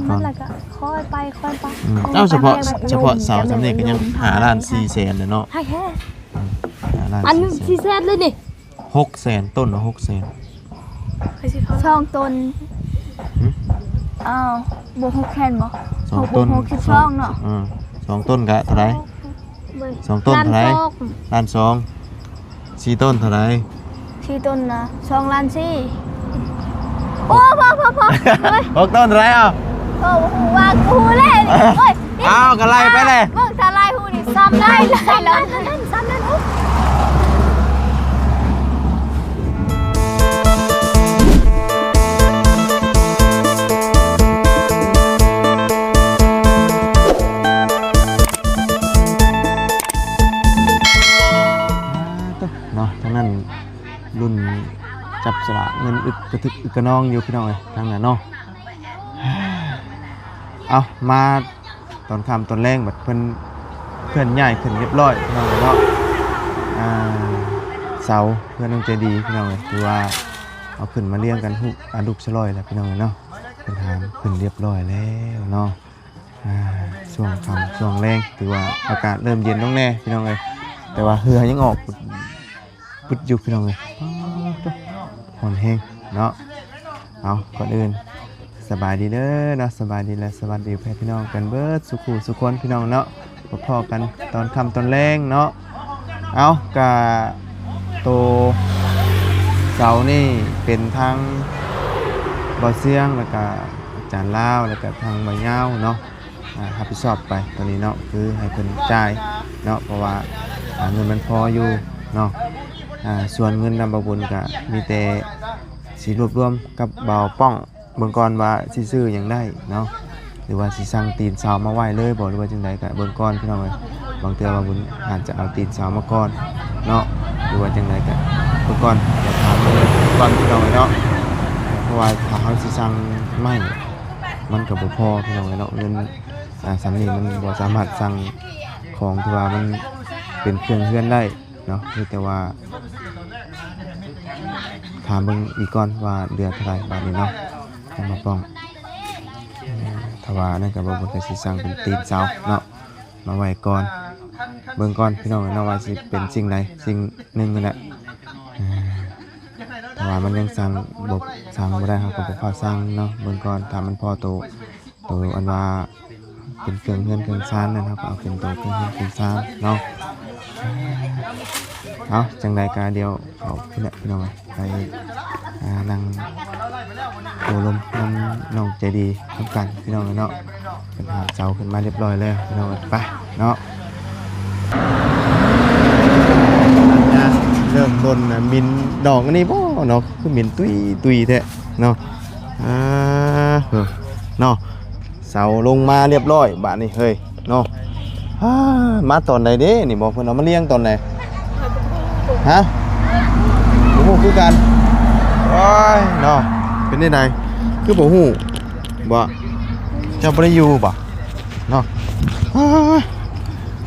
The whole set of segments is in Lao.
ມັນລະກະຄ່ອຍໄປຄ່ອຍໄປ. ອືມ ເອົາ ສະເພາະ ສະເພາະເສົາຊ່ຳນີ້ກະຍັງຫ້າລ້ານສີ່ແສນແລ້ວເນາະ. ຫ້າລ້ານ ອັນສີ່ແສນ ສີ່ແສນເລີຍນີ້. ຫົກແສນ ຕົ້ນລະຫົກແສນ. ສອງຕົ້ນ. ຫື? ອ້າວ ບໍ່ຫົກແສນບໍ່? ສອງຕົ້ນ ຫົກສິບສອງເນາະ. ເອີ ສອງຕົ້ນກະເທົ່າໃດ? ສອງຕົ້ນເທົ່າໃດ? ລ້ານສອງ. ສີ່ຕົ້ນເທົ່າໃດ? ສີ່ຕົ້ນນະ ສອງລ້ານສີ່. ໂອ້ ພໍ ພໍ ພໍ ເຮີ້ຍ ຫົກຕົ້ນເທົ່າໃດ? ເອົາ ໂອ້ ບໍ່ຮູ້ວ່າກູຮູ້ແລ້ວ. ໂອ້ຍ ເອົາ ກະໄລ່ໄປແຫຼະ. ເບິ່ງ ຖ້າໄລ່ຮູ້ນີ້ຊ້ຳໄດ້ ຊ້ຳນັ້ນ ຊ້ຳນັ້ນ. ເນາະ ທາງນັ້ນລຸ້ນຈັບສະຫຼາກເງິນອຶກກະທຶກອຶກກະນອງຢູ່ພີ່ນ້ອງເອີຍ ທາງນັ້ນເນາະ. ເອົາ ມາຕອນຄ່ຳຕອນແລງ ບັດເພິ່ນເຄື່ອນຍ້າຍຂຶ້ນຮຽບຮ້ອຍພີ່ນ້ອງເອີຍເນາະ. ອ່າ ເສົາເຮືອນນ້ອງໃຈດີພີ່ນ້ອງເອີຍ ຖືວ່າເອົາຂຶ້ນມາລຽງກັນ ອະ ອະດຸກຊະລ່ອຍແລ້ວພີ່ນ້ອງເອີຍເນາະ. ເພິ່ນຫາມຂຶ້ນຮຽບຮ້ອຍແລ້ວເນາະ. ອ່າ ຊ່ວງຄ່ຳຊ່ວງແລງ ຖືວ່າອາກາດເລີ່ມເຢັນລົງແດ່ພີ່ນ້ອງເອີຍ ແຕ່ວ່າເຫື່ອຍັງອອກປຶດໆຢູ່ພີ່ນ້ອງເອີຍ. ຮ້ອນແຮງເນາະ. ເອົາ ກ່ອນອື່ນສະບາຍດີເດີເນາະ ສະບາຍດີ ແລະ ສະຫວັດດີແມ່ພີ່ນ້ອງກັນເບິດສູ່ຄູ່ສູ່ຄົນພີ່ນ້ອງເນາະ. ພໍ້ກັນຕອນຄ່ຳຕອນແລງເນາະ. ເອົາ ກະໂຕເສົານີ້ເປັນທາງບ່າວຊຽງ ແລ້ວກະອາຈານລາວ ແລ້ວກະທາງບ່າວຍາວເນາະ ອ່າ ຮັບຜິດຊອບໄປຕອນນີ້ເນາະ ຄືໃຫ້ເພິ່ນຈ່າຍເນາະ ເພາະວ່າ ອ່າ ເງິນມັນພໍຢູ່ເນາະ. ອ່າ ສ່ວນເງິນນຳບ່າວບຸນກະມີແຕ່ຊິລວບລວມກັບບ່າວປ້ອງ ເບິ່ງກ່ອນວ່າຊິຊື້ຫຍັງໄດ້ເນາະ ຫຼືວ່າຊິສັ່ງຕີນເສົາມາໄວ້ເລີຍບໍ່ ຫຼືວ່າຈັ່ງໃດກະເບິ່ງກ່ອນພີ່ນ້ອງເອີຍ. ບາງເທື່ອວ່າບຸນອາດຈະເອົາຕີນເສົາມາກ່ອນເນາະ ຫຼືວ່າຈັ່ງໃດກະເບິ່ງກ່ອນ ດຽວຖາມເບິ່ງກ່ອນພີ່ນ້ອງເອີຍເນາະ. ເພາະວ່າຖ້າເຮົາຊິສັ່ງໄມ້ ມັນກະບໍ່ພໍພີ່ນ້ອງເອີຍເນາະ ເງິນ ອ່າ ສ່ຳນີ້ມັນບໍ່ສາມາດສັ່ງຂອງທີ່ວ່າມັນເປັນເຄື່ອງເຮືອນໄດ້ ເນາະ ມີແຕ່ວ່າຖາມເບິ່ງອີກກ່ອນວ່າເຫຼືອເທົ່າໃດບາດນີ້ເນາະ ທາງບ່າວປ້ອງ. ຖ້າວ່ານັ້ນກະບໍ່ ເພິ່ນກະຊິສັ່ງເປັນຕີນເສົາເນາະ ມາໄວ້ກ່ອນ ເບິ່ງກ່ອນພີ່ນ້ອງເນາະ ວ່າຊິເປັນສິ່ງໃດສິ່ງໜຶ່ງຫັ້ນແຫຼະ. ຖ້າວ່າມັນຍັງສັ່ງບໍ່ ສັ່ງບໍ່ໄດ້ ເຮົາກະບໍ່ຟ້າວສັ່ງເນາະ ເບິ່ງກ່ອນ ຖ້າມັນພໍໂຕ ໂຕອັນວ່າເປັນເຄື່ອງເຮືອນເຄື່ອງຊານນັ້ນ ເຮົາກະເອົາເປັນໂຕເຄື່ອງເຮືອນເຄື່ອງຊານເນາະ. ເອົາ ຈັ່ງໃດກະດຽວເຂົ້າພຸ້ນແຫຼະພີ່ນ້ອງ ໄປ ອ່າ ນັ່ງໂອ້ລົມນຳນ້ອງໃຈດີນຳກັນພີ່ນ້ອງເນາະ. ເພິ່ນຫາມເສົາຂຶ້ນມາຮຽບຮ້ອຍແລ້ວພີ່ນ້ອງ ໄປເນາະ. ເລີ່ມຕົ້ນນະ ມິນດອກອັນນີ້ບໍ່ເນາະ ຄືມິນຕຸ້ຍໆແທ້ເນາະ. ອ່າ ເນາະ ເສົາລົງມາຮຽບຮ້ອຍບາດນີ້ເຮີ້ຍເນາະ. ອ່າ ມາຕອນໃດເດ້ນີ້ ບໍ່ ເພິ່ນເອົາມາລຽງຕອນໃດ? ຮະ ບໍ່ຮູ້ຄືກັນ. ໂອ້ຍເນາະ ເປັນຈັ່ງໃດ ຄືບໍ່ຮູ້ບໍ່? ເຈົ້າບໍ່ໄດ້ຢູ່ບໍ່ເນາະ? ອ່າ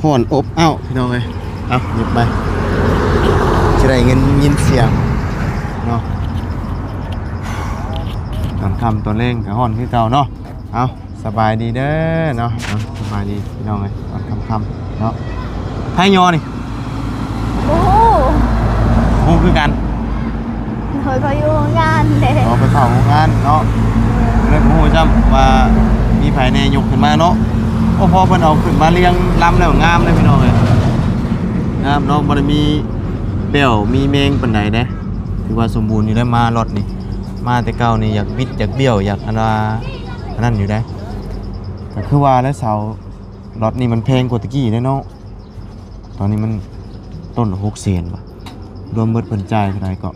ຮ້ອນອົບອ້າວພີ່ນ້ອງເອີຍ. ເອົາ ຫຍິບໄປ ຊິໄດ້ຍິນ ຍິນສຽງເນາະ. ຕອນຄ່ຳຕອນແລງກະຮ້ອນຄືເກົ່າເນາະ. ເອົາ ສະບາຍດີເດີເນາະ. ເອົາ ສະບາຍດີພີ່ນ້ອງເອີຍ ຕອນຄ່ຳໆເນາະ. ໃຜຍໍນີ້? ບໍ່ຮູ້ ບໍ່ຮູ້ຄືກັນ. ໂດຍ ເຂົາຢູ່ໂຮງງານເດ້. ອໍ ໄປເຝົ້າໂຮງງານເນາະ ເລີຍບໍ່ຮູ້ຊ້ຳວ່າມີໃຜແດ່ຍົກຂຶ້ນມາເນາະ. ໂອ້ ພໍເພິ່ນເອົາຂຶ້ນມາລຽງລຳແລ້ວງາມເດ້ພີ່ນ້ອງເອີຍ ງາມເນາະ. ບໍ່ໄດ້ມີແປ້ວມີແມງປານໃດເດ້ ຖືວ່າສົມບູນຢູ່ໄດ໋ ມາລັອດນີ້. ມາແຕ່ເກົ່ານີ້ຢາກບິດຢາກບ້ຽວ ຢາກອັນວ່າອັນນັ້ນຢູ່ໄດ໋. ກະຄືວ່າແຫຼະ ເສົາລັອດນີ້ມັນແພງກວ່າແຕ່ກີ້ເດ້ເນາະ. ຕອນນີ້ມັນຕົ້ນລະຫົກແສນບໍ່ ລວມເບິດເພິ່ນຈ່າຍເທົ່າໃດເກາະ?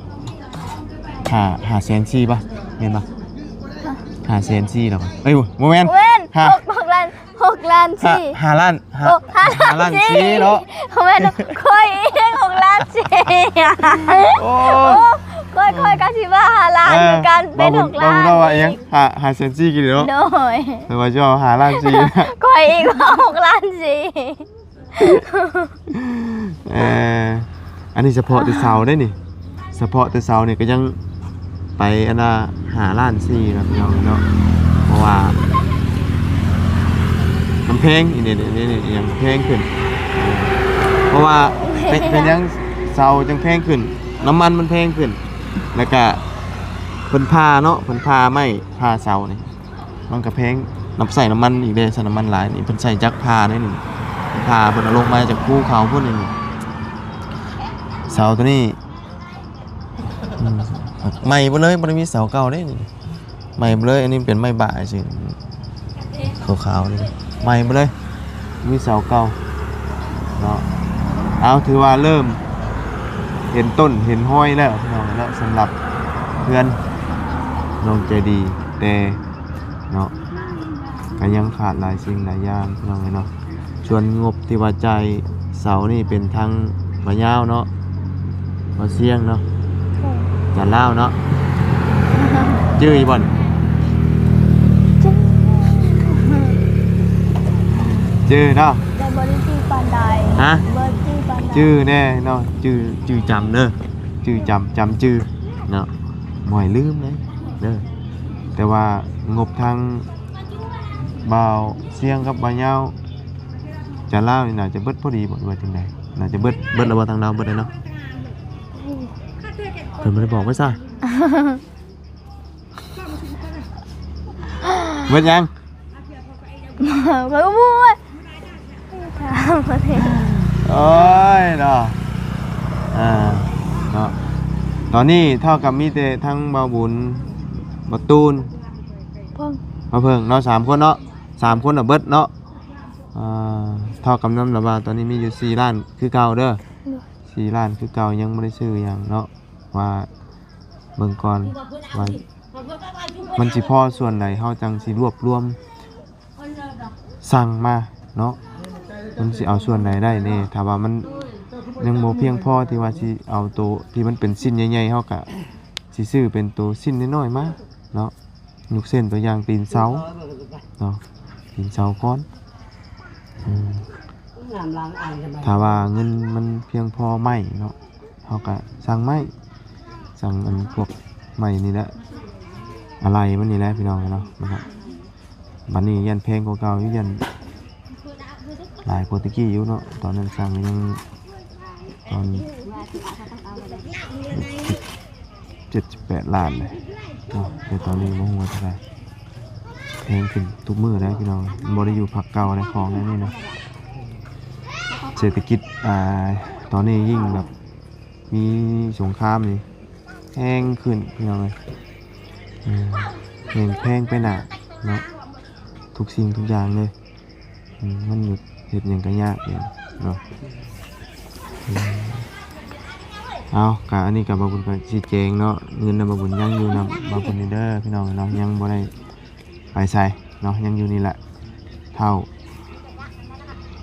ຫ້າ ຫ້າແສນສີ່ບໍ່ ແມ່ນບໍ່? ຫ້າແສນສີ່ແລ້ວບໍ່? ເອີຍ ບໍ່ແມ່ນ ບໍ່ແມ່ນ ຫ້າ ຫົກ ຫົກລ້ານ ຫົກລ້ານສີ່ ຫ້າ ຫ້າລ້ານ ຫ້າ ຫົກ ຫ້າລ້ານສີ່ເນາະ. ບໍ່ແມ່ນ ຂ້ອຍອີກ ຫົກລ້ານສີ່. ໂອ້ ໂອ້ ຂ້ອຍ ຂ້ອຍກະຊິວ່າຫ້າລ້ານຄືກັນ ເປັນຫົກລ້ານ. ເວົ້າ ເວົ້າວ່າອີ່ຫຍັງ? ຫ້າ ຫ້າແສນສີ່ກິໂລເນາະ. ໂດຍ ແຕ່ວ່າເຈົ້າຫ້າລ້ານສີ່ ຂ້ອຍອີກວ່າຫົກລ້ານສີ່. ເອີ ອັນນີ້ສະເພາະແຕ່ເສົາເດ້ນີ້ ສະເພາະແຕ່ເສົານີ້ກະຍັງໄປອັນວ່າຫ້າລ້ານສີ່ແລ້ວພີ່ນ້ອງເນາະ. ເພາະວ່າ ແພງ ອີນີ້ ນີ້ ນີ້ ຫຍັງແພງຂຶ້ນ ເພາະວ່າເປັນ ເປັນຫຍັງເສົາຈັ່ງແພງຂຶ້ນ? ນ້ຳມັນມັນແພງຂຶ້ນ ແລ້ວກະເພິ່ນຜ່າເນາະ ເພິ່ນຜ່າໄມ້ ຜ່າເສົານີ້ ມັນກະແພງ ນຳໃຊ້ນ້ຳມັນອີກເດ້ ໃຊ້ນ້ຳມັນຫຼາຍນີ້ ເພິ່ນໃຊ້ຈັກຜ່າເດ້ນີ້ ເພິ່ນຜ່າ ເພິ່ນເອົາລົງມາຈາກພູເຂົາພຸ້ນນີ້ ເສົາໂຕນີ້ ອືມ ໃໝ່ເບິດເລີຍ ບໍ່ໄດ້ມີເສົາເກົ່າເດ້ນີ້ ໃໝ່ເບິດເລີຍ ອັນນີ້ເປັນໄມ້ບາກຊື່ ຂາວໆນີ້ ໃໝ່ເບິດເລີຍ ມີເສົາເກົ່າເນາະ. ເອົາ ຖືວ່າເລີ່ມເຫັນຕົ້ນເຫັນຮອຍແລ້ວພີ່ນ້ອງເນາະ ສຳລັບເຮືອນນ້ອງໃຈດີ ແຕ່ເນາະ ກະຍັງຂາດຫຼາຍສິ່ງຫຼາຍຢ່າງພີ່ນ້ອງເອີຍເນາະ. ສ່ວນງົບທີ່ວ່າຈ່າຍເສົານີ້ເປັນທາງບ່າວຍາວເນາະ ບ່າວຊຽງເນາະ ໂດຍ ຈານລາວເນາະ ຈື່ຢູ່ບໍ່? ຈື່ ຈື່ເນາະ ແຕ່ບໍ່ໄດ້ຈື່ປານໃດ. ຮະ? ບໍ່ຈື່ປານໃດ. ຈື່ແນ່ເນາະ ຈື່ ຈື່ຈຳເດີ ຈື່ຈຳ ຈຳຈື່ເນາະ ບໍ່ໃຫ້ລືມເດ້ ເດີ. ແຕ່ວ່າງົບທາງບ່າວຊຽງກັບບ່າວຍາວ ຈານລາວນີ້ໜ້າຈະເບິດພໍດີບໍ່ ຫຼືວ່າຈັ່ງໃດ? ໜ້າຈະເບິດ ເບິດແລ້ວບໍ່? ທາງລາວເບິດແລ້ວເນາະ ເພິ່ນບໍ່ໄດ້ບອກໄວ້ຊະ ເບິດຫຍັງ? ຂ້ອຍບໍ່ຮູ້ ຖາມເພິ່ນເອງ. ໂອ້ຍເນາະ ອ່າ ເນາະ ຕອນນີ້ເທົ່າກັບມີແຕ່ທັງບ່າວບຸນ ບ່າວຕູນ ເພິ່ງ ບ່າວເພິ່ງເນາະ ສາມຄົນເນາະ ສາມຄົນນະເບິດເນາະ. ອ່າ ເທົ່າກັບນຳລະວ່າຕອນນີ້ມີຢູ່ສີ່ລ້ານຄືເກົ່າເດີ ໂດຍ ສີ່ລ້ານຄືເກົ່າ ຍັງບໍ່ໄດ້ຊື້ຫຍັງເນາະ ວ່າເບິ່ງກ່ອນວ່າມັນຊິພໍສ່ວນໃດ ເຮົາຈັ່ງຊິລວບລວມສັ່ງມາເນາະ ມັນຊິເອົາສ່ວນໃດໄດ້ແດ່. ຖ້າວ່າມັນຍັງບໍ່ພຽງພໍທີ່ວ່າຊິເອົາໂຕທີ່ມັນເປັນຊິ້ນໃຫຍ່ໆ ເຮົາກະຊິຊື້ເປັນໂຕຊິ້ນນ້ອຍໆມາເນາະ. ຍົກເຊັ່ນຕົວຢ່າງຕີນເສົາເນາະ ຕີນເສົາກ່ອນ ອືມ ຖ້າວ່າເງິນມັນພຽງພໍໄມ້ເນາະ ເຮົາກະສັ່ງໄມ້ ສັ່ງອັນພວກໄມ້ນີ້ແຫຼະ ອາໄຫຼ່ມັນນີ້ແຫຼະພີ່ນ້ອງເນາະ ນະຄັບ. ບັດນີ້ຢ້ານແພງກວ່າເກົ່າຢູ່ ຢ້ານຫຼາຍກວ່າແຕ່ກີ້ຢູ່ເນາະ ຕອນນັ້ນສັ່ງຍັງ ຕອນ ເຈັດ ເຈັດ ເຈັດ ແປດລ້ານເລີຍເນາະ ແຕ່ຕອນນີ້ບໍ່ຮູ້ວ່າເທົ່າໃດ ແພງຂຶ້ນທຸກມື້ແລ້ວພີ່ນ້ອງ ມັນບໍ່ໄດ້ຢູ່ພັກເກົ່າແລ້ວ ຂອງແນວນີ້ນະ ເສດຖະກິດ ອ່າ ຕອນນີ້ຍິ່ງແບບມີສົງຄາມນີ້ແພງຂຶ້ນພີ່ນ້ອງເອີຍ ເອີ ແພງ ແພງໄປໜ້າເນາະ ທຸກສິ່ງທຸກຢ່າງເລີຍ. ອືມ ມັນຢູ່ເຮັດຫຍັງກະຍາກເດເນາະ ອືມ ເອົາ ກະອັນນີ້ກະບ່າວບຸນກະຊີ້ແຈງເນາະ ເງິນນຳບ່າວບຸນຍັງຢູ່ນຳບ່າວບຸນນີ້ເດີພີ່ນ້ອງເນາະ ຍັງບໍ່ໄດ້ໄປໃສເນາະ ຍັງຢູ່ນີ້ແຫຼະ ຖ້າ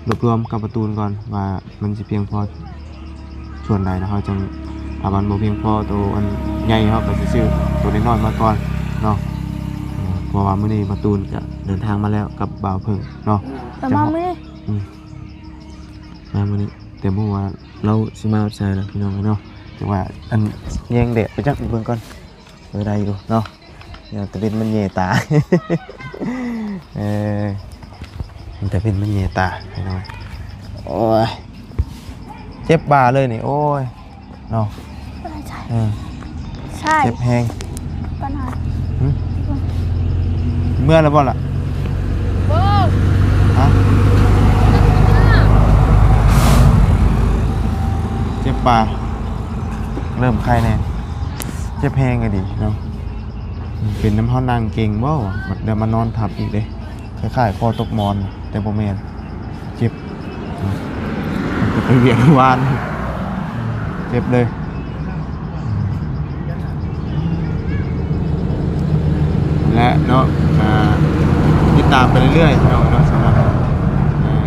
ລວບລວມກັບບ່າວຕູນກ່ອນວ່າມັນຊິພຽງພໍ ສ່ວນໃດນະ ເຮົາຈັ່ງ ຖ້າມັນບໍ່ພຽງພໍໂຕອັນໃຫຍ່ ເຮົາກະຊິຊື້ໂຕນ້ອຍໆມາກ່ອນເນາະ ເພາະວ່າມື້ນີ້ບ່າວຕູນກະເດີນທາງມາແລ້ວກັບບ່າວເຜິ້ງເນາະ ເພິ່ນມາມື້ນີ້ ອືມ ມາມື້ນີ້ ແຕ່ບໍ່ຮູ້ວ່າລາວຊິມາຮອດໃສລະພີ່ນ້ອງເນາະ ແຕ່ວ່າອັນແຍງແດດໄປຈັກເບິ່ງກ່ອນ ເອີ ໄດ້ຢູ່ເນາະ ຍາມຕາເວັນມັນແຍງຕາ ເອີ ຕາເວັນມັນແຍງຕາ ໂອ້ຍ ເຈັບບ່າເລີຍນີ້ ໂອ້ຍ ເນາະ ເອີ ໃຊ່ ເຈັບແຮງ ປັນຫາ ຫຶ ເມື່ອແລ້ວບໍ່ລະ? ບໍ່ ຮະ ເຈັບບ່າ ເລີ່ມໄຄແດ່ ເຈັບແຮງກໍດີເນາະ ເປັນນຳເຮົານັ່ງເກັ່ງບໍ່ ແລ້ວມານອນທັບອີກເດ້ ຄ້າຍໆ ຄໍຕົກໝອນ ແຕ່ບໍ່ແມ່ນ ເຈັບ ເນາະ ໄປວຽກວານ ເຈັບເລີຍ ແລະເນາະ ກະຕິດຕາມໄປເລື້ອຍໆ ເນາະ ເນາະ ສຳລັບ ເອີ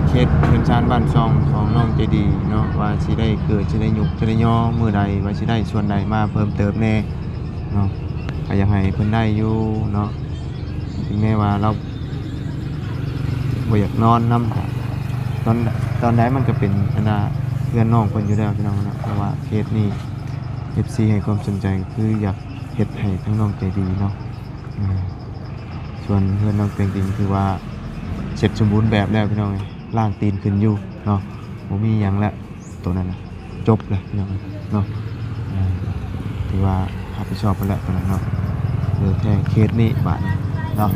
ເຂດເຮືອນຊານບ້ານຊ່ອງຂອງນ້ອງໃຈດີເນາະ ວ່າຊິໄດ້ເກີດ ຊິໄດ້ຍຸບ ຊິໄດ້ຍໍມື້ໃດ ວ່າຊິໄດ້ສ່ວນໃດມາເພີ່ມເຕີມແດ່ ເນາະ ກະຢາກໃຫ້ເພິ່ນໄດ້ຢູ່ເນາະ ເຖິງແມ້ວ່າລາວບໍ່ຢາກນອນນຳ ກະຕອນ ຕອນໃດມັນກະເປັນອັນນ່າເຮືອນນ້ອງເພິ່ນຢູ່ແລ້ວພີ່ນ້ອງເນາະ ເພາະວ່າເຂດນີ້ ເອັຟຊີ ໃຫ້ຄວາມສົນໃຈ ກະຄືຢາກເຮັດໃຫ້ທາງນ້ອງໃຈດີເນາະ ເອີ ສ່ວນເຮືອນນ້ອງແຕງຕິງ ຖືວ່າ ເສັດສົມບູນແບບແລ້ວພີ່ນ້ອງເອີຍ ລ້າງຕີນຂຶ້ນຢູ່ເນາະ ບໍ່ມີຫຍັງແລ້ວ ໂຕນັ້ນນະ ຈົບແລ້ວພີ່ນ້ອງເອີຍເນາະ. ເອີ ຖືວ່າຮັບຜິດຊອບໄປແລ້ວໂຕນັ້ນເນາະ ເຫຼືອແຕ່ເຄສນີ້ບາດນີ້ເນາະ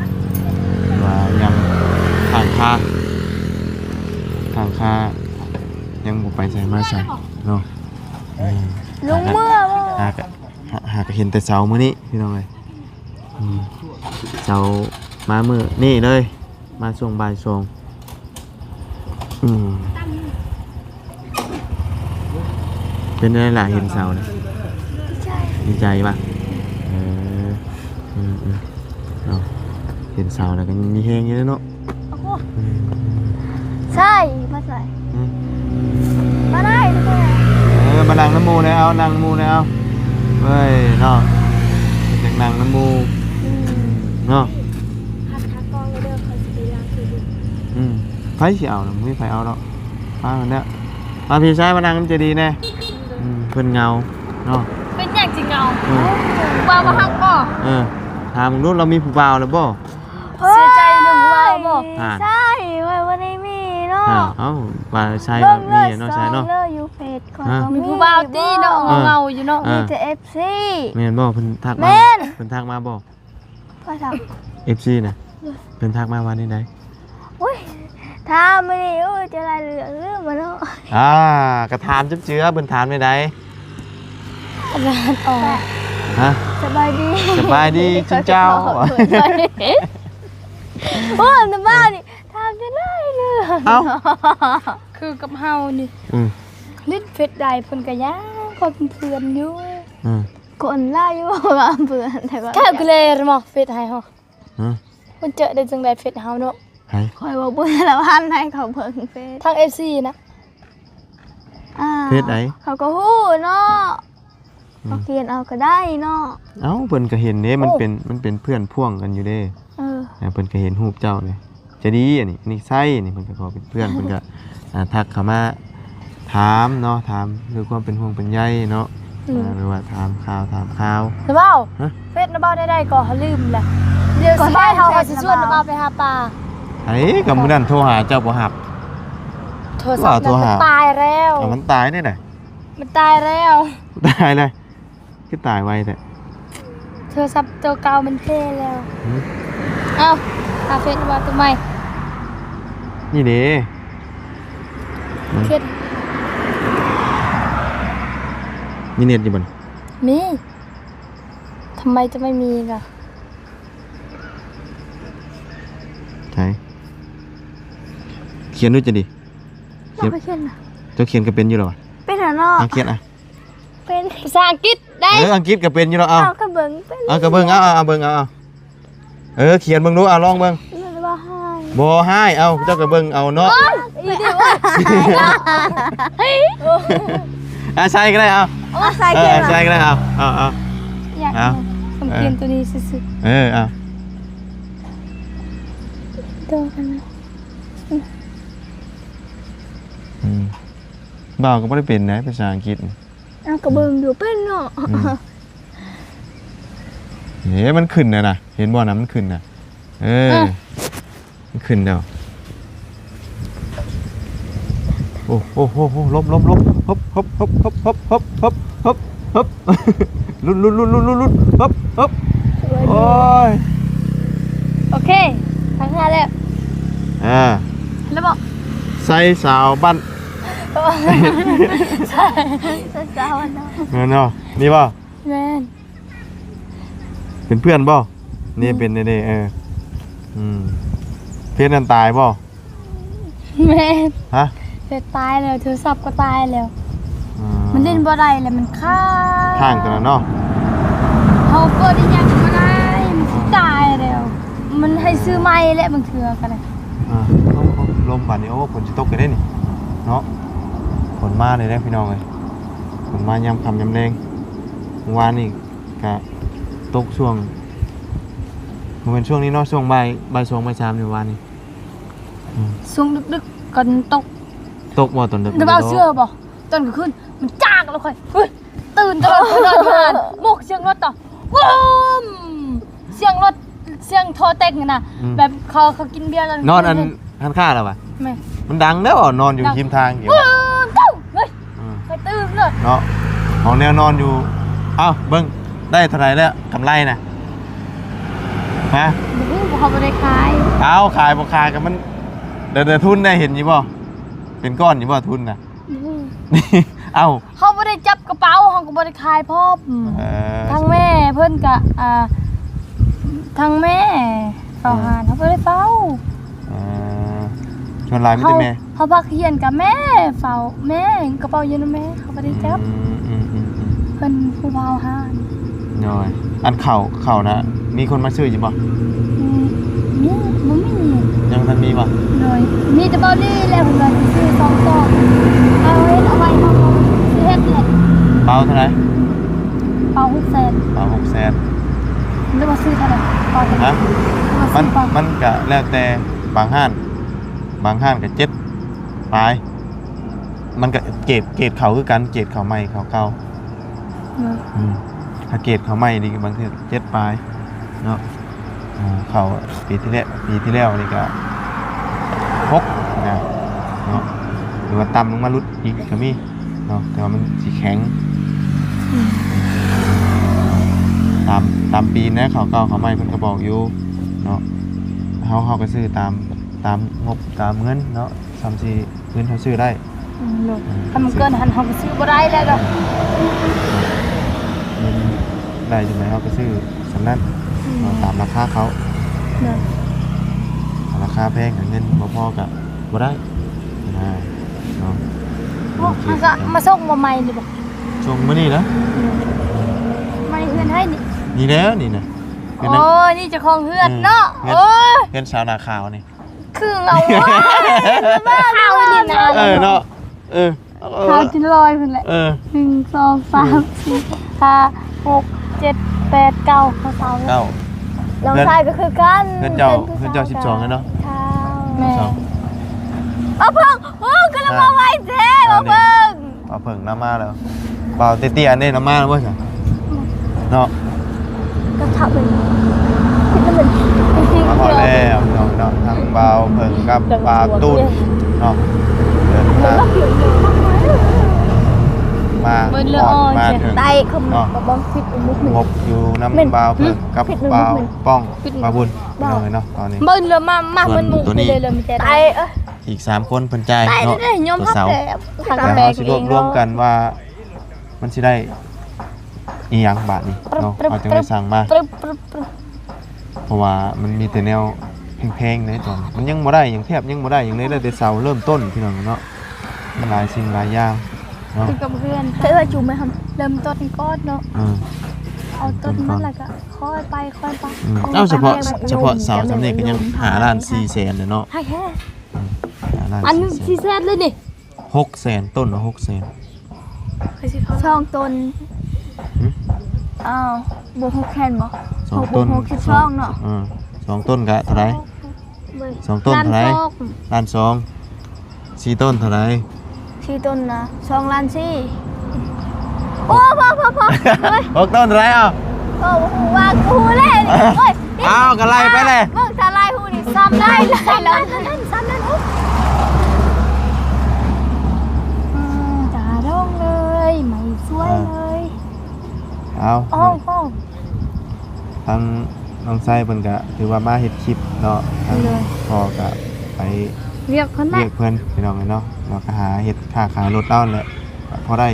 ຖືວ່າຍັງຄ້າງຄາ ຄ້າງຄາ ຍັງບໍ່ໄປໃສມາໃສເນາະ. ເອີ ລົງເມືອບໍ່? ຫາກະ ຫາກະເຫັນແຕ່ເຊົ້າມື້ນີ້ພີ່ນ້ອງເອີຍ ອືມ ເຊົ້າມາມື້ນີ້ເລີຍ ມາຊ່ວງບ່າຍສອງ. ອືມ ເປັນຈັ່ງໃດລະ ເຫັນເຊົ້ານະ? ດີໃຈ ດີໃຈຫວາ? ເອີ ອືມໆ ເນາະ ເຫັນເຊົ້າແລ້ວກໍມີແຮງຢູ່ເດ້ເນາະ. ໂອ້ໂຫ ອືມ ໃສ່ ມາໃສ່ ຫຶ? ມາໄດ້ເດີ ເອີ ມານັ່ງນຳໝູ່ແດ່ ເອົາ ນັ່ງນຳໝູ່ແດ່ ເອົາ ເອີຍ ເນາະ ຢາກນັ່ງນຳໝູ່ ອືມ ເນາະ. ຫາ ຫາກ້ອງເດີ ຂ້ອຍຊິໄປລ້າງຄືນ. ອືມ ໃຜຊິເອົານະ? ບໍ່ມີໃຜເອົາດອກ ມາຫັ້ນແຫຼະ ມາພີ່ຊາຍ ມານັ່ງນຳເຈດີແດ່. ອືມ ເພິ່ນເຫງົາເນາະ. ເປັນຫຍັງຈຶ່ງເຫງົາ? ອືມ ຜູ້ບ່າວບໍ່ຮັກບໍ່? ເອີ ຖາມເບິ່ງດູ ລາວມີຜູ້ບ່າວແລ້ວບໍ່? ເສຍໃຈເລື່ອງຜູ້ບ່າວບໍ່? ໃຊ່ ຂ້ອຍບໍ່ໄດ້ມີເນາະ. ອ້າວ ເອົ້າ ວ່າໃຊ່ວ່າມີເນາະ ໃຊ່ເນາະ ຢູ່ເຟສຂ້ອຍ ມີຜູ້ບ່າວຕິເນາະ ເຫງົາຢູ່ເນາະ ມີແຕ່ເອັຟຊີ. ແມ່ນບໍ່? ເພິ່ນທັກມາ ເພິ່ນທັກມາບໍ່? ໃຜທັກ? ເອັຟຊີນະ ເພິ່ນທັກມາວ່າແນວໃດ? ໂອ້ຍ ຖາມມື້ນີ້ ໂອ້ຍ ຈະຫຼາຍເລື່ອງລືມແລ້ວເນາະ. ອ່າ ກະຖາມເຈື່ອ ເພິ່ນຖາມແນວໃດ? ອາຈານອອກ ຮະ? ສະບາຍດີ ສະບາຍດີ ຈິງເຈົ້າ. ໂອ້ຍ ນ້ຳບ້ານີ້ ຖາມຈະຫຼາຍເລື່ອງ. ເອົ້າ ຄືກັບເຮົານີ້ ອືມ ຫຼິ້ນເຟສໄດ້ ເພິ່ນກະຍັງຄົບເປັນເພື່ອນຢູ່. ອືມ ຄົນຫຼາຍຢູ່ວ່າເພື່ອນ ແຕ່ວ່າ ເຈົ້າກະເລີຍມາເຟສໃຫ້ເຮົາ ຮະ? ມັນເຈີໄດ້ຈັ່ງໃດເຟສເຮົາເນາະ? ໃຜ? ຂ້ອຍວ່າບຸນລະວັນໃຫ້ເຂົາເບິ່ງເຟສ ທາງເອັຟຊີນະ. ອ່າ ເຟສໃດ? ເຂົາກໍຮູ້ເນາະ ອືມ ເຂົາຂຽນເອົາກໍໄດ້ເນາະ. ເອົ້າ ເພິ່ນກໍເຫັນເດ້ ມັນເປັນ ມັນເປັນເພື່ອນພ່ວງກັນຢູ່ເດ້. ເອີ ເພິ່ນກໍເຫັນຮູບເຈົ້າເດ້. ໃຈດີ ອັນນີ້ ອັນນີ້ໃຊ້ ນີ້ເພິ່ນກໍຂໍເປັນເພື່ອນ ເພິ່ນກໍ ອ່າ ທັກເຂົ້າມາຖາມເນາະ ຖາມດ້ວຍຄວາມເປັນຫ່ວງເປັນໃຍເນາະ. ອືມ ອ່າ ຫຼືວ່າຖາມຂ່າວ ຖາມຂ່າວ ນະບ່າວ. ຮະ? ເຟສນະບ່າວແນວໃດກໍ ເຮົາລືມແຫຼະ. ດຽວຊິໄປ ເຮົາກໍຊິຊວນນະບ່າວໄປຫາປາ. ໃຜ? ກໍມື້ນັ້ນໂທຫາເຈົ້າບໍ່ຮັບ. ໂທລະສັບ ໂທຫາ ມັນຕາຍແລ້ວ. ເອົ້າ ມັນຕາຍແນວໃດ? ມັນຕາຍແລ້ວ. ຕາຍແລ້ວ? ຄືຕາຍໄວແທ້? ໂທລະສັບໂຕເກົ່າມັນເພແລ້ວ. ຫື? ເອົ້າ ຫາເຟສວ່າໂຕໃໝ່ ນີ້ເດ້. ເຟສ ມີເນັດຢູ່ບໍ່ນີ້? ມີ. ທຳໄມຈະໄມ່ມີລະ? ໃສ? ຂຽນດູຈັ່ງດີ. ຂຽນ ເຈົ້າຂຽນນະ. ເຈົ້າຂຽນກໍເປັນຢູ່ແລ້ວຫວາ? ເປັນແລ້ວເນາະ. ເອົາຂຽນ ອ່ະ. ເປັນພາສາອັງກິດໄດ້. ເອີ ອັງກິດກໍເປັນຢູ່ແລ້ວ. ເອົາ ເອົາ ກໍເບິ່ງເປັນ. ເອົາ ກໍເບິ່ງ ເອົາ ເອົາ ເອົາ ເບິ່ງ ເອົາ ເອົາ. ເອີ ຂຽນເບິ່ງດູ ເອົາ ລອງເບິ່ງ. ບໍ່ຮ້າຍ. ເອົາ ເຈົ້າກໍເບິ່ງເອົາເນາະ. ໂອ້ຍ ອີເດວ ອ່ະ ໃສ່ກໍໄດ້. ເອົາ ເອົາ ໃສ່ ເອີ ໃສ່ກໍໄດ້. ເອົາ ເອົາ ເອົາ ຢາກ ເອົາ ເອົາ ຂຽນໂຕນີ້ຊື່ໆ. ເອີ ເອົາ ຕໍ່ກັນນະ. ອືມ ບ່າວກໍບໍ່ໄດ້ເປັນໃດພາສາອັງກິດ. ເອົາ ກໍເບິ່ງຢູ່ເປັນເນາະ. ອືມ ເອີ ມັນຂຶ້ນແລ້ວນະ ເຫັນບໍ່ນະ ມັນຂຶ້ນນະ. ເອີ ເອີ ມັນຂຶ້ນແລ້ວ. ໂອ້ ໂອ້ ໂອ້ ໂອ້ ຫຼົບ ຫຼົບ ຫຼົບ ຫຼົບ ຫຼົບ ຫຼົບ ຫຼົບ ຫຼົບ ຫຼົບ ຫຼົບ ຫຼົບ ຫຼຸດ ຫຼຸດ ຫຼຸດ ຫຼຸດ ຫຼົບ ຫຼົບ. ໂອ້ຍ ໂອເຄ ທັງຫ້າແລ້ວ. ອ່າ ແລ້ວບໍ່? ໃສ່ສາວບ້ານ ໃສ່ສາວບ້ານເນາະ. ແມ່ນເນາະ ນີ້ບໍ່? ແມ່ນ ເປັນເພື່ອນບໍ່? ນີ້ ອືມ ເປັນເດ້ ເອີ ອືມ ເຟສນັ້ນຕາຍບໍ່? ແມ່ນ ຮະ? ເຟສຕາຍແລ້ວ ໂທລະສັບກໍຕາຍແລ້ວ. ອືມ ມັນຫຼິ້ນບໍ່ໄດ້ແລ້ວ ມັນຄ້າງ ຄ້າງຕົວນັ້ນເນາະ. ເຮົາເປີດອີ່ຫຍັງກໍບໍ່ໄດ້ ມັນຊິຕາຍແລ້ວ. ມັນໃຫ້ຊື້ໃໝ່ແຫຼະ ບາງເທື່ອກໍໄດ້. ອ່າ ລົມ ລົມ ລົມບາດນີ້ ໂອ້ ຝົນຊິຕົກກັນເດ້ນີ້ເນາະ. ຝົນມາເລີຍເດ້ພີ່ນ້ອງເອີຍ ຝົນມາຍາມຄ່ຳຍາມແລງ. ມື້ວານນີ້ ກະຕົກຊ່ວງ ບໍ່ແມ່ນຊ່ວງນີ້ເນາະ ຊ່ວງບ່າຍ ບ່າຍສອງ ບ່າຍສາມ ມື້ວານນີ້. ອືມ ຊ່ວງດຶກໆ ກໍຕົກ. ຕົກບໍ່ຕອນດຶກ? ແຕ່ວ່າເຊື່ອບໍ່ ຕອນກາງຄືນມັນຈາກແລ້ວ ຂ້ອຍ ເຮີ້ຍ ຕື່ນຕະຫຼອດ ຂ້ອຍນອນຢູ່ຫັ້ນ ໝົກສຽງລົດຕໍ່ ວືມ ສຽງລົດ ສຽງທໍ່ແຕັກຫັ້ນນະ. ອືມ ແບບເຂົາ ເຂົາກິນເບຍຕອນ ນອນອັນ ຮ້ານຄ້າລະວະ ແມ່ນ ມັນດັງເດ້ ນອນຢູ່ ດັງ ຮິມທາງຢູ່ ເອີ ເອີ ເອີ ອືມ ຂ້ອຍຕື່ນເລີຍເນາະ ຂອງແນວນອນຢູ່ ເອົ້າ ເບິ່ງ ໄດ້ເທົ່າໃດແລ້ວ ກຳໄລນະ ຮະ ບໍ່ຮູ້ ເຮົາບໍ່ໄດ້ຂາຍ ເອົ້າ ຂາຍບໍ່ຂາຍກໍມັນ ແຕ່ ແຕ່ທຶນໄດ້ ເຫັນຢູ່ບໍ່ ເປັນກ້ອນຢູ່ບໍ່ ທຶນນະ ບໍ່ຮູ້ ເອົ້າ ເຮົາບໍ່ໄດ້ຈັບກະເປົາ ເຮົາກໍບໍ່ໄດ້ຂາຍພ້ອມ ເອີ ທາງແມ່ເພິ່ນກະ ອ່າ ທາງແມ່ເຝົ້າ ເອີ ຮ້ານ ເຮົາບໍ່ໄດ້ເຝົ້າ ເອີ ສ່ວນຫຼາຍມີແຕ່ແມ່ ເຮົາ ເຮົາພາກຮຽນກະແມ່ເຝົ້າ ແມ່ ກະເປົາຢູ່ນຳແມ່ ເຮົາບໍ່ໄດ້ຈັບ ອືມ ອືມ ອືມ ອືມ ເພິ່ນຜູ້ເຝົ້າຮ້ານ ໂດຍ ອັນເຂົ້າ ເຂົ້ານະ ມີຄົນມາຊື້ຢູ່ບໍ່? ອືມ ມີ ບໍ່ມີ ຍັງບໍ່ທັນມີບໍ່? ໂດຍ ມີແຕ່ເບົາລີແຫຼະ ເພິ່ນວ່າຊິຊື້ສອງຊອງ ເຮົາເຮັດເອົາໄວ້ ເຮົາກໍຊິເຮັດແຫຼະ ເປົາເທົ່າໃດ? ເປົາຫົກແສນ ເປົາຫົກແສນ ຫຼືວ່າຊື້ເທົ່າໃດ? ເປົາເທົ່າໃດ? ຮະ? ມັນ ມັນກະແລ້ວແຕ່ ບາງຮ້ານ ບາງຮ້ານກະເຈັດປາຍ ມັນກະເກດ ເກດເຂົ້າຄືກັນ ເກດເຂົ້າໃໝ່ເຂົ້າເກົ່າ ອືມ ອືມ ຖ້າເກດເຂົ້າໃໝ່ນີ້ບາງເທື່ອເຈັດປາຍເນາະ ເຂົ້າປີທີ່ແລ້ວ ປີທີ່ແລ້ວນີ້ກະຫົກນະເນາະ ຫຼືວ່າຕ່ຳລົງມາຫຼຸດອີກກະມີເນາະ ແຕ່ວ່າມັນຊິແຂງ ອືມ ຕາມ ຕາມປີນະ ເຂົ້າເກົ່າເຂົ້າໃໝ່ເພິ່ນກະບອກຢູ່ເນາະ ເຮົາ ເຮົາກະຊື້ຕາມ ຕາມງົບຕາມເງິນເນາະ ສ່ຳທີ່ເງິນເຮົາຊື້ໄດ້ ອືມ ໂດຍ ອືມ ຄັນມັນເກີນຫັ້ນເຮົາກໍຊື້ບໍ່ໄດ້ແລ້ວດອກ ເງິນໄດ້ຈັ່ງໃດເຮົາກໍຊື້ສ່ຳນັ້ນ ອືມ ເອົາຕາມລາຄາເຂົາ ໂດຍ ຖ້າລາຄາແພງ ເງິນບໍ່ພໍກໍບໍ່ໄດ້ນະເນາະ ໂອ້ ມັນກໍມາສົ່ງບໍ່ໃໝ່ນີ້ບໍ່? ສົ່ງມື້ນີ້ນະ ອືມ ໃໝ່ເຮືອນໃຫ້ນີ້ ນີ້ແຫຼະນີ້ນະ ໂອ້ ນີ້ເຈົ້າຂອງເຮືອນເນາະ ເຮືອນ ໂອ້ຍ ເຮືອນສາວໜ້າຂາວນີ້ ຄືເອົາ ເອີ ເນາະ ເອີ ເອົາຈົນລອຍພຸ້ນແຫຼະ ເອີ ໜຶ່ງ ສອງ ສາມ ສີ່ ຫ້າ ຫົກ ເຈັດ ແປດ ເກົ້າ ເກົ້າ ເກົ້າ ນ້ອງຊາຍກໍຄືກັນ ເຮືອນເຈົ້າ ເຮືອນເຈົ້າສິບສອງແລ້ວເນາະ ແມ່ນ ເອົາເພິ່ງ ໂອ້ ຄືລະມາໄວແທ້ ເອົາເພິ່ງ ເອົາເພິ່ງນຳມາແລ້ວ ບ່າວເຕ້ຍໆ ອັນນີ້ນຳມາແລ້ວບໍ່ຊັ້ນ ເນາະ ກໍຖ້າເພິ່ນ ມາຮອດແລ້ວພີ່ນ້ອງເນາະ ທັງບ່າວເຜິງກັບບ່າວຕູນເນາະ ເດີນທາງມາຮອດມາເຖິງເນາະ ພົບຢູ່ນຳບ່າວເຜິງກັບບ່າວປ້ອງ ບ່າວບຸນ ພີ່ນ້ອງເອີຍເນາະ ຕອນນີ້ ເບິ່ງເລີຍມາ ມາເບິ່ງໝູ່ນີ້ເລີຍ ມີແຕ່ໄຕ ອີກສາມຄົນເພິ່ນຈ່າຍເນາະ ຕົວເສົາ ແລ້ວເຮົາຊິລວບລວມກັນວ່າມັນຊິໄດ້ ອີ່ຫຍັງບາດນີ້ເນາະ ເຮົາຈັ່ງໄດ້ສັ່ງມາ ເພາະວ່າມັນມີແຕ່ແນວແພງໆເດ້ຕອນ ມັນຍັງບໍ່ໄດ້ຫຍັງ ແທບຍັງບໍ່ໄດ້ຫຍັງເລີຍ ໄດ້ແຕ່ເສົາເລີ່ມຕົ້ນພີ່ນ້ອງເນາະ ມັນຫຼາຍສິ່ງຫຼາຍຢ່າງເນາະ ຄືກັບເຮືອນ ເອີ ຈຸ່ມໄປ ເລີ່ມຕົ້ນກ່ອນເນາະ ເອີ ເອົາຕົ້ນມັນແລ້ວກໍຄ່ອຍໄປຄ່ອຍໄປ ເອົາ ສະເພາະ ສະເພາະເສົາຊ່ຳນີ້ກໍຍັງຫ້າລ້ານສີ່ແສນເນາະ ຫ້າລ້ານ ອັນສີ່ແສນເລີຍນີ້ ຫົກແສນ ຕົ້ນລະຫົກແສນ ສອງຕົ້ນ ຫຶ ອ້າວ ບໍ່ຫົກແສນບໍ່ ສອງຕົ້ນ ຫົກສິບສອງເນາະ ເອີ ສອງຕົ້ນກະເທົ່າໃດ ສອງຕົ້ນເທົ່າໃດ ລ້ານສອງ ສີ່ຕົ້ນເທົ່າໃດ ສີ່ຕົ້ນນະ ສອງລ້ານສີ່ ໂອ້ ພໍໆໆ ເຮີ້ຍ ຫົກຕົ້ນເທົ່າໃດເອົາ ເອີ ບໍ່ຮູ້ວ່າກູຮູ້ແລ້ວນີ້ ໂອ້ຍ ອ້າວ ກໍໄລ່ໄປແຫຼະ ເບິ່ງຕາໄລ່ຮູ້ນີ້ ຊ້ຳໄດ້ ໄລ່ແລ້ວ ຊ້ຳນັ້ນ ຊ້ຳນັ້ນ ໂອ້ ອືມ ຕາດົງເລີຍ ໄໝ້ສວຍເລີຍ ເອີ ເອົາ ທາງນ້ອງໄຊເພິ່ນກະຖືວ່າມາເຮັດຄລິບເນາະ ທາງພໍ່ກະໄປວຽກເພິ່ນ ວຽກເພິ່ນ ພີ່ນ້ອງເອີຍເນາະ ລາວກະຫາເຮັດຄ້າຂາຍລົດລາວຫັ້ນແຫຼະ ພໍໄດ້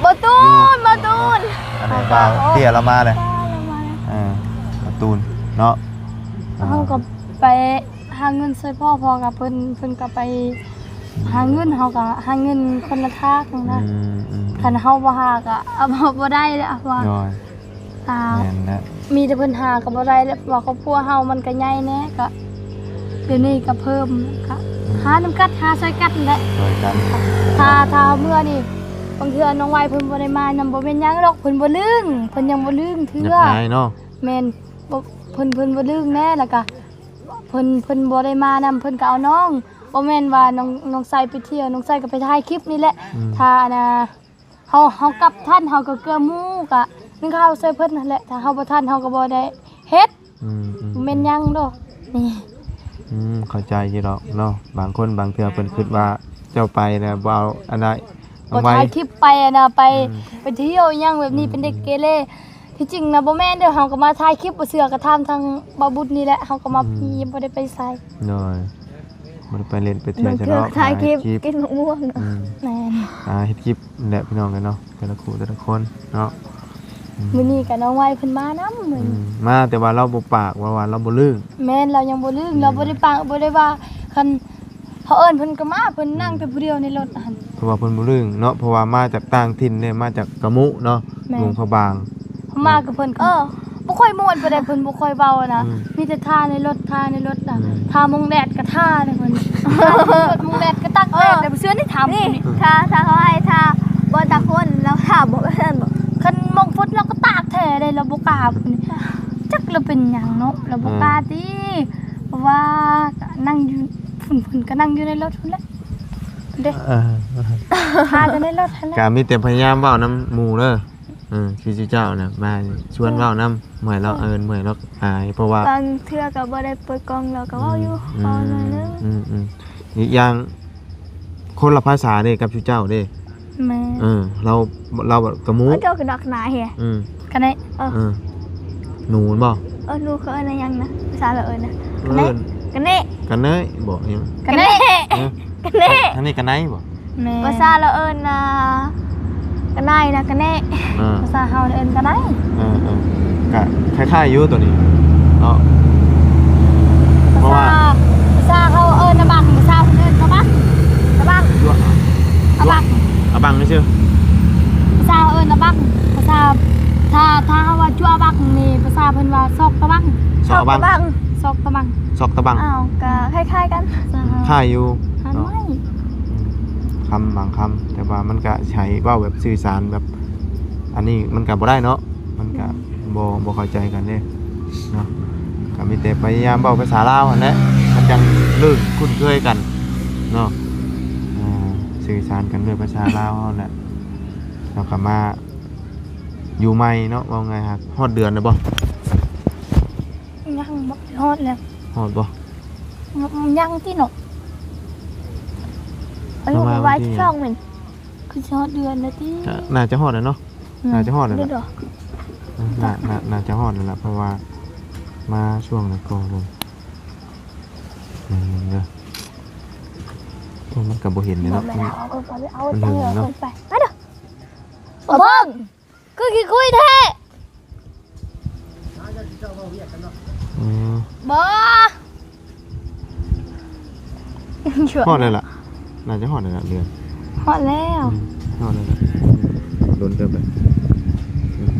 ບໍ່ຕູນ ບໍ່ຕູນ ອັນນີ້ບ່າວເຕ້ຍລາວມາແຫຼະ ເອີ ບ່າວຕູນເນາະ ເຮົາກໍໄປຫາເງິນຊ່ວຍພໍ່ ພໍ່ກັບເພິ່ນ ເພິ່ນກໍໄປຫາເງິນ ເຮົາກໍຫາເງິນຄົນລະທາງນະ ຄັນເຮົາບໍ່ຫາກໍເອົາ ບໍ່ໄດ້ແລ້ວວ່າ ໂດຍ ອ່າ ແມ່ນແຫຼະ ມີແຕ່ເພິ່ນຫາກໍບໍ່ໄດ້ແລ້ວ ເພາະວ່າຄອບຄົວເຮົາມັນກໍໃຫຍ່ແດ່ ກໍດຽວນີ້ກໍເພີ່ມ ກໍຫານຳກັນ ຫາຊ່ອຍກັນແຫຼະ ຊ່ອຍກັນ ຖ້າ ຖ້າເຮົາເມືອນີ້ ບາງເທື່ອນ້ອງໄວເພິ່ນບໍ່ໄດ້ມານຳ ບໍ່ແມ່ນຫຍັງດອກ ເພິ່ນບໍ່ລຶ້ງ ເພິ່ນຍັງບໍ່ລຶ້ງເທື່ອ ຢາກອາຍເນາະ ແມ່ນ ບໍ່ ເພິ່ນ ເພິ່ນບໍ່ດຶງແດ່ ແລ້ວກະເພິ່ນ ເພິ່ນບໍ່ໄດ້ມານຳ ເພິ່ນກໍເອົານ້ອງ ບໍ່ແມ່ນວ່ານ້ອງ ນ້ອງໄຊໄປທ່ຽວ ນ້ອງໄຊກໍໄປຖ່າຍຄລິບນີ້ແຫຼະ ອືມ ຖ້າອັນນ່າ ເຮົາ ເຮົາກັບທັນ ເຮົາກໍເກືອໝູ່ ກະໜຶ່ງເຂົ້າໃສ່ເພິ່ນຫັ້ນແຫຼະ ຖ້າເຮົາບໍ່ທັນ ເຮົາກໍບໍ່ໄດ້ເຮັດ ອືມ ອືມ ບໍ່ແມ່ນຫຍັງດອກ ນີ້ ອືມ ເຂົ້າໃຈຢູ່ດອກເນາະ ບາງຄົນບາງເທື່ອເພິ່ນຄິດວ່າເຈົ້າໄປແລ້ວບໍ່ເອົາອັນໃດ ບໍ່ຖ່າຍຄລິບໄປນະ ໄປ ອືມ ໄປທ່ຽວຫຍັງແບບນີ້ ອືມ ເປັນເດັກເກເລ. ທີ່ຈິງນະບໍ່ແມ່ນເດີ້ ເຮົາກໍມາຖ່າຍຄລິບ ບໍ່ເຊື່ອກໍຖາມທາງບ່າວບຸດນີ້ແຫຼະ ເຮົາກໍມາ ອືມ ບໍ່ໄດ້ໄປໃສ ໂດຍ ບໍ່ໄດ້ໄປຫຼິ້ນໄປທ່ຽວ ບາງເທື່ອ ໃສເນາະ ຖ່າຍຄລິບ ຖ່າຍຄລິບ ກິນໝາກມ່ວງ ອືມ ແມ່ນ ອ່າ ເຮັດຄລິບແຫຼະພີ່ນ້ອງເອີຍເນາະ ແຕ່ລະຄູ່ແຕ່ລະຄົນເນາະ ອືມ ມື້ນີ້ກໍນ້ອງໄວເພິ່ນມານຳ ມື້ ອືມ ມາ ແຕ່ວ່າລາວບໍ່ປາກ ວ່າ ວ່າລາວບໍ່ລຶ້ງ ແມ່ນ ລາວຍັງບໍ່ລຶ້ງ ອືມ ລາວບໍ່ໄດ້ປາກ ບໍ່ໄດ້ວ່າ ຄັນ ເຮົາເອີ້ນເພິ່ນກໍມາ ເພິ່ນນັ່ງ ອືມ ແຕ່ຜູ້ດຽວໃນລົດຫັ້ນ ເພາະວ່າເພິ່ນບໍ່ລຶ້ງເນາະ ເພາະວ່າມາຈາກຕ່າງຖິ່ນເດ້ ມາຈາກກະມຸເນາະ ແມ່ນ ຫຼວງພະບາງ ເຮົາມາກັບເພິ່ນກໍ ເອີ ບໍ່ຄ່ອຍມ່ວນປານໃດ ເພິ່ນບໍ່ຄ່ອຍເວົ້ານະ ອືມ ມີແຕ່ທ່າໃນລົດ ທ່າໃນລົດນະ ອືມ ຖ້າມົງແດດກໍທ່າໃນເພິ່ນ ຖ້າລົດມົງແດດກໍຕັກແດດ ເອີ ແຕ່ບໍ່ເຊື່ອນີ້ຖາມ ນີ້ ນີ້ ຖ້າ ຖ້າເຮົາໃຫ້ທ່າບໍ່ຕາກຝົນ ລາວຖ້າບໍ່ ວ່າຊັ້ນບໍ ຄັນມົງຝົນລາວກໍຕາກແທ້ເດ້ ລາວບໍ່ກ້າ ຈັກລາວເປັນຫຍັງເນາະ ລາວບໍ່ກ້າ ອືມ ຕິ ເພາະວ່າກໍນັ່ງຢູ່ ເພິ່ນ ເພິ່ນກໍນັ່ງຢູ່ໃນລົດພຸ້ນແຫຼະເດ້ ເອີ ຄາແຕ່ໃນລົດຫັ້ນແຫຼະ ກໍມີແຕ່ພະຍາຍາມເວົ້ານຳໝູ່ເດີ ເອີ ຄືເຈົ້ານະ ມາຊວນເວົ້ານຳ ເມື່ອຍແລ້ວ ເອີ ເອີ ເມື່ອຍແລ້ວອາຍ ເພາະວ່າບາງເທື່ອກໍບໍ່ໄດ້ເປີດກ້ອງ ລາວກໍເວົ້າຢູ່ ອືມ ເວົ້າໜ້ອຍໜຶ່ງ ອືມ ອືມ ອີກຢ່າງ ຄົນລະພາສາເດ້ກັບຊຸເຈົ້າເດ້ ແມ່ນ ເອີ ລາວ ລາວແບບກະມຸ ເອີ ເຈົ້າຄືນັກໜາແຮະ ອືມ ກະເນ ເອີ ເອີ ໜູແມ່ນບໍ່ ເອີ ໜູເຂົາເອີ້ນຫຍັງນະ ພາສາລາວເອີ້ນນະ ກະເນ ກະເນ ກະເນບໍ ຫຍັງ ກະເນ ເອີ ກະເນ ທາງນີ້ກະໄນບໍ ແມ່ນ ພາສາລາວເອີ້ນນະ ກະໄນນະ ກະເນ ເອີ ພາສາເຮົາເອີ້ນກະໄນ ເອີ ເອີ ກະຄ້າຍໆຢູ່ໂຕນີ້ເນາະ ພາສາ ເພາະວ່າ ພາສາເຮົາເອີ້ນອະບັງ ພາສາເພິ່ນເອີ້ນກະບັງ ກະບັງ ອະບັງ ອະບັງຊື່ ພາສາເຮົາເອີ້ນອະບັງ ພາສາ ຖ້າ ຖ້າເຮົາວ່າຈົວບັງນີ້ ພາສາເພິ່ນວ່າຊອກຕະບັງ ຊອກອະບັງ ຊອກຕະບັງ ຊອກຕະບັງ ອ້າວ ກະຄ້າຍໆກັນ ຄ້າຍຢູ່ ອືມ ຄຳບາງຄຳ ແຕ່ວ່າມັນກະໃຊ້ເວົ້າແບບສື່ສານແບບ ອັນນີ້ມັນກະບໍ່ໄດ້ເນາະ ມັນກະ ອືມ ບໍ່ ບໍ່ເຂົ້າໃຈກັນເດ້ເນາະ ກະມີແຕ່ພະຍາຍາມເວົ້າພາສາລາວຫັ້ນແຫຼະ ມັນຈັ່ງເລີ່ມຄຸ້ນເຄີຍກັນເນາະ ອ່າ ສື່ສານກັນດ້ວຍພາສາລາວຫັ້ນແຫຼະ ແລ້ວກະມາຢູ່ໃໝ່ເນາະ ເວົ້າງ່າຍ ຮອດເດືອນແລ້ວບໍ່? ຍັງບໍ່ຮອດແລ້ວ ຮອດບໍ່? ຍັງຕິເນາະ ອາຍຸປະມານວັນທີສອງແມ່ນ ຄືຊິຮອດເດືອນແລ້ວຕິ ກະໜ້າຈະຮອດແລ້ວເນາະ ໜ້າຈະຮອດແລ້ວ ໜ້າ ໜ້າ ໜ້າຈະຮອດແລ້ວລະ ເພາະວ່າມາຊ່ວງນັ້ນກໍເບິ່ງ ເບິ່ງເດີ ໂອ້ ມັນກໍບໍ່ເຫັນເດເນາະ ມັນ ມັນເຖິງເນາະ ໄປເດີ ບໍ່ເບິ່ງ ຄືຂີ້ຄຸຍແທ້ ອືມ ບໍ່ ຮອດແລ້ວລະ ໜ້າຈະຮອດແລ້ວລະເດືອນ ຮອດແລ້ວ ອືມ ຮອດແລ້ວລະ ດົນເຕີບແລ້ວ ອືມ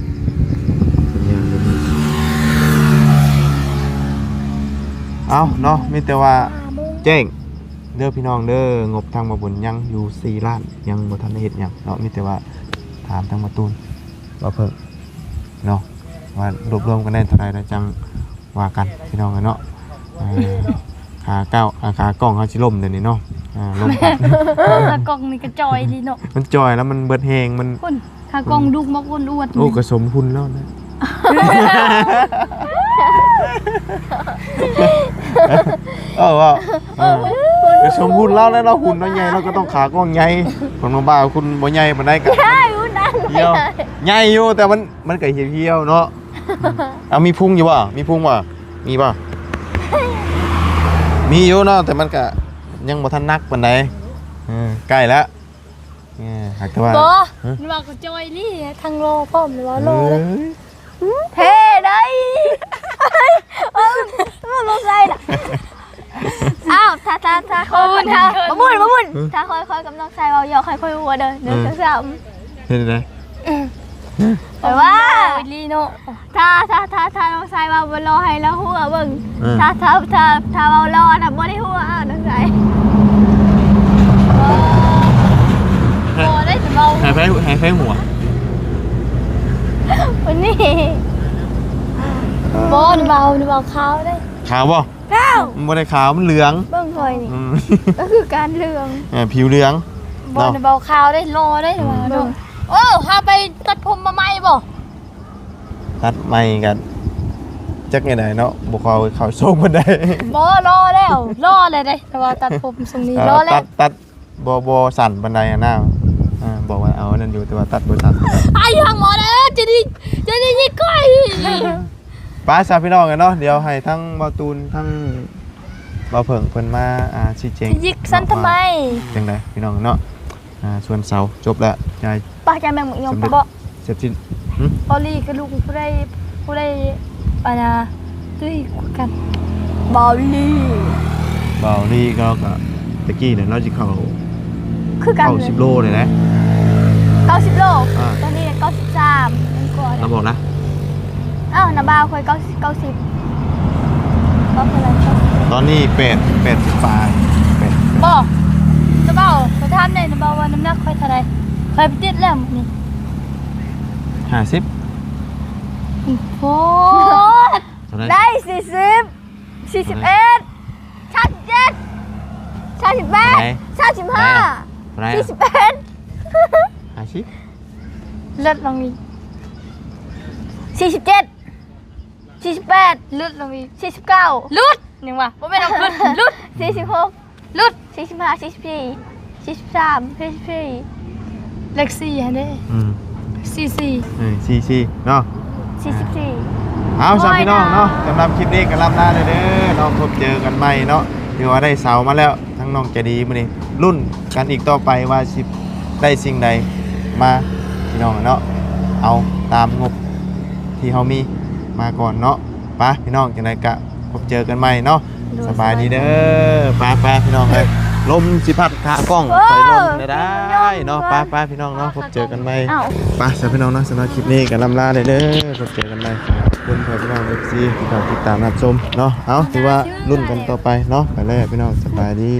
ເອົາເນາະ ມີແຕ່ວ່າແຈ້ງເດີພີ່ນ້ອງເດີ ງົບທາງບ່າວບຸນຍັງຢູ່ສີ່ລ້ານ ຍັງບໍ່ທັນໄດ້ເຮັດຫຍັງເນາະ ມີແຕ່ວ່າຖາມທາງບ່າວຕູນ ບ່າວເພິ່ງ ເນາະ ວ່າລວບລວມກັນໄດ້ເທົ່າໃດແລ້ວຈັ່ງວ່າກັນພີ່ນ້ອງເອີຍເນາະ ເອີ ຂາເກົ້າ ຂາກ້ອງເຮົາຊິລົ້ມດຽວນີ້ເນາະ ອ່າ ລົ້ມ ຂາກ້ອງນີ້ກະຈ່ອຍອີ່ຫຼີເນາະ ມັນຈ່ອຍແລ້ວມັນເບິດແຮງ ມັນ ພຸ້ນ ຂາກ້ອງ ອືມ ດຸກມາກອ້ວນອວດ ໂອ້ ນີ້ ກະສົມຮຸນແລ້ວນະ ເອີ ເວົ້າ ເອີ ກະສົມຮຸນແລ້ວ ແລ້ວເຮົາຮຸນເຮົາໃຫຍ່ ເຮົາກະຕ້ອງຂາກ້ອງໃຫຍ່ ຄົນບາງຄົນບໍ່ໃຫຍ່ປານໃດກະ ໃຫຍ່ຢູ່ ແຕ່ມັນ ມັນກະຫ່ຽວໆເນາະ ເອົາ ມີພຸງຢູ່ບໍ່? ມີພຸງບໍ່? ມີບໍ່? ມີຢູ່ເນາະ ແຕ່ມັນກະຍັງບໍ່ທັນໜັກປານໃດ ເອີ ໃກ້ແລ້ວ ເອີ ຫາກແຕ່ວ່າ ບໍ່ ຫື? ວ່າກະຈ່ອຍນີ້ ທັງຫຼໍ່ພ້ອມ ວ່າຫຼໍ່ເລີຍ ເອີຍ ເທ່ໄດ໋ ເອີ ບໍ່ລົງໃສ່ລະ ອ້າວ ຖ້າ ຖ້າ ຖ້າ ຂ້ອຍ ຖ້າ ບໍ່ບຸນ ບໍ່ບຸນ ຫື? ຖ້າຂ້ອຍ ຂ້ອຍກັບນ້ອງຊາຍເວົ້າຢອກ ຂ້ອຍ ຂ້ອຍຫົວເດີ ໜຶ່ງ ສອງ ສາມ ເຮັດຈັ່ງໃດ? ແປວ່າ ເວົ້າອີ່ຫຼີເນາະ ຖ້າ ຖ້າ ຖ້າ ຖ້ານ້ອງຊາຍເວົ້າບໍ່ຫຼໍ່ໃຫ້ລາວຫົວເບິ່ງ ເອີ ຖ້າ ຖ້າ ຖ້າ ຖ້າເວົ້າຫຼໍ່ນະບໍ່ໄດ້ຫົວ ອ້າວ ນ້ອງຊາຍ ເອີ ບໍ່ໄດ້ເວົ້າ ໃຫ້ໃຜ ໃຫ້ໃຜຫົວ ຄົນນີ້ ບໍ່ ເວົ້າ ເວົ້າຂາວເດ້ ຂາວບໍ່? ຂາວ ມັນບໍ່ໄດ້ຂາວ ມັນເຫຼືອງ ເບິ່ງຂ້ອຍນີ້ ອືມ ກະຄືກັນເຫຼືອງ ເອີ ຜິວເຫຼືອງ ບໍ່ ເນາະ ເວົ້າຂາວເດ້ ຫຼໍ່ເດ້ ອືມ ວ່າເນາະ ໂອ້ ພາໄປຕັດຜົມມາໃໝ່ບໍ່? ຕັດໃໝ່ກະ ຈັກແນວໃດເນາະ ບໍ່ຄ່ອຍເຂົ້າຊົງປານໃດ. ບໍ່ ຫຼໍ່ແລ້ວ ຫຼໍ່ແລ້ວເດ້ ແຕ່ວ່າຕັດຜົມຊົງນີ້ ເອີ ຫຼໍ່ແລ້ວ ຕັດ ຕັດ ບໍ່ ບໍ່ສັ້ນປານໃດຫັ້ນນະ. ອ່າ ບອກວ່າເອົາອັນນັ້ນຢູ່ ແຕ່ວ່າຕັດບໍ່ສັ້ນປານໃດ. ອາຍຢູ່ຫ້ອງໝໍເດີ ຈະໄດ້ ຈະໄດ້ຍິງຂ້ອຍ. ໄປຊະພີ່ນ້ອງເນາະ ດຽວໃຫ້ທັງບ່າວຕູນ ທັງບ່າວເຜິ້ງເພິ່ນມາ ອ່າ ຊີ້ແຈງ ຍິກຊັ້ນທຳໄມ ຈັ່ງໃດພີ່ນ້ອງເນາະ. ອ່າ ສ່ວນເສົາຈົບແລ້ວ ຈ່າຍ ປາກ ຈ່າຍແມ່ງໝາກຍົມ ສຳເລັດ ປະເບາະ ເສັດສິ້ນ. ຫຶ? ເບົາລີກະລຸງ ຜູ້ໃດ ຜູ້ໃດ ອັນນ່າ ຕຸ້ຍຄືກັນ ເບົາລີ ເບົາລີ ເຂົາກະ ຕະກີ້ນີ້ລາວຊິເຂົ້າ ຄືກັນ ເກົ້າສິບໂລນີ້ແຫຼະ ເກົ້າສິບໂລ ອ່າ ຕອນນີ້ເກົ້າສິບສາມ ມັນກວ່າ ລາວບອກນະ. ອ້າວ ນ້າບ່າວຂ້ອຍເກົ້າສິບ ເກົ້າສິບ ຕອນນີ້ແປດ ແປດສິບປາຍ ແປດ ບໍ່ ນ້າບ່າວ ຂ້ອຍຖາມແດ່ ນ້າບ່າວວ່ານ້ຳໜັກຂ້ອຍເທົ່າໃດ? ຂ້ອຍໄປຕິດແລ້ວມື້ນີ້ ຫ້າສິບ ໂພດ ເທົ່າໃດ? ໄດ້ສີ່ສິບ ສີ່ສິບເອັດ ສາມສິບເຈັດ ສາມສິບແປດ ເທົ່າໃດ? ສາມສິບຫ້າ ເທົ່າໃດ? ສີ່ສິບເອັດ ຫ້າສິບ ເລີດລົງອີກ ສີ່ສິບເຈັດ ສີ່ສິບແປດ ຫຼຸດລົງອີກ ສີ່ສິບເກົ້າ ຫຼຸດ ຍັງວ່າບໍ່ແມ່ນເອົາຂຶ້ນ ຫຼຸດ ສີ່ສິບຫົກ ຫຼຸດ ສີ່ສິບຫ້າ ສີ່ສິບສີ່ ສີ່ສິບສາມ ສີ່ສິບສີ່ ເລກສີ່ຫັ້ນເດ້ ອືມ ສີ່ສີ່ ເອີ ສີ່ສີ່ເນາະ ສີ່ສິບສີ່ ເອົາຊະ ໂອ້ຍ ພີ່ນ້ອງເນາະ ສຳລັບຄລິບນີ້ກໍລ່ຳລາແລ້ວເດີເນາະ ພົບເຈີກັນໃໝ່ເນາະ ຖືວ່າໄດ້ເສົາມາແລ້ວ ທັງນ້ອງໃຈດີມື້ນີ້ ລຸ້ນກັນອີກຕໍ່ໄປວ່າຊິໄດ້ສິ່ງໃດມາ ພີ່ນ້ອງເນາະ ເອົາຕາມງົບທີ່ເຮົາມີມາກ່ອນເນາະ. ໄປພີ່ນ້ອງ ຈັ່ງໃດກະພົບເຈີກັນໃໝ່ເນາະ ໂດຍ ສະບາຍດີເດີ ສະບາຍດີ ໄປໆ ພີ່ນ້ອງເອີຍ ລົມຊິພັດຂາກ້ອງ ໂອ້ ໄປລົມໄດ້ເນາະ ໄປໆ ພີ່ນ້ອງເນາະ ພົບເຈີກັນໃໝ່ ອ້າວ ໄປຊະພີ່ນ້ອງເນາະ ສຳລັບຄລິບນີ້ກໍລ່ຳລາແລ້ວເດີ ພົບເຈີກັນໃໝ່ ຂອບຄຸນພໍ່ແມ່ພີ່ນ້ອງ ເອັຟຊີ ທີ່ເຂົ້າຕິດຕາມຮັບຊົມເນາະ ເອົາ ຖືວ່າລຸ້ນກັນຕໍ່ໄປເນາະ ໄປແລ້ວພີ່ນ້ອງ ສະບາຍດີ.